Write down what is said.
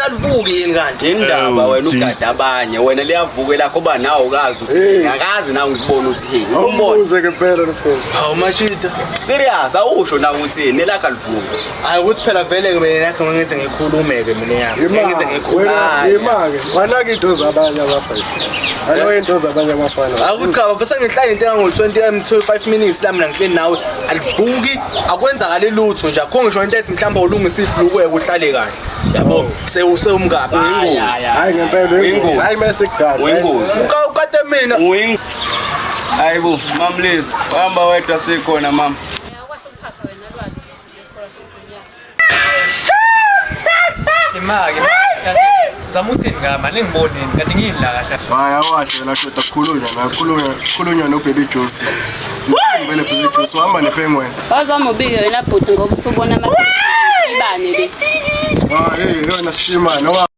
Alivuki yini kanti? Indaba Oh, wena Jesus. ugada abanye wena liyavuka elakho ba nawe ukazi uthi Hey. akazi nawe ngikubona uthi hey umbona Awumbuze ke phela lo mfethu. Hawu machita. serious awusho nawe ukuthi nelakho alivuki. Hayi ukuthi phela vele ke mina yakho ngize ngikhulume ke mina yami. Ima, Ngize ngikhulume. wena Hayi. ima-ke. Wanaka into zabanye abafana. Anaka into zabanye abafana. Akuchaba bese ngihlala into engango 20 25 minutes la mina ngihleli nawe alivuki akwenzakali lutho nje akho ngisho into ethi mhlawumbe ulungisa ibhlukwe uhlale kahle yabo sewumkabi Uyingozi. Hayi ngempela uyingozi. Uyingozi. Hayi mase kugada. Uyingozi. ukade mina Uying Hayibo mamlizo hamba wedwa sikhona mama. Awukwahle ukuphapha wena lwazi lesikole somgunyathi. Imake zama uthini ngama ningiboneni kanti ngiyini la kahle. Hayi awahle wena shoda kukhulunywa la kukhulunywa kukhulunywa no baby juice. Zithini vele baby juice uhamba ne penguin. Wazama ubike wena bhuti ngoba usubona amaqibane le. Ah hey yona shima no.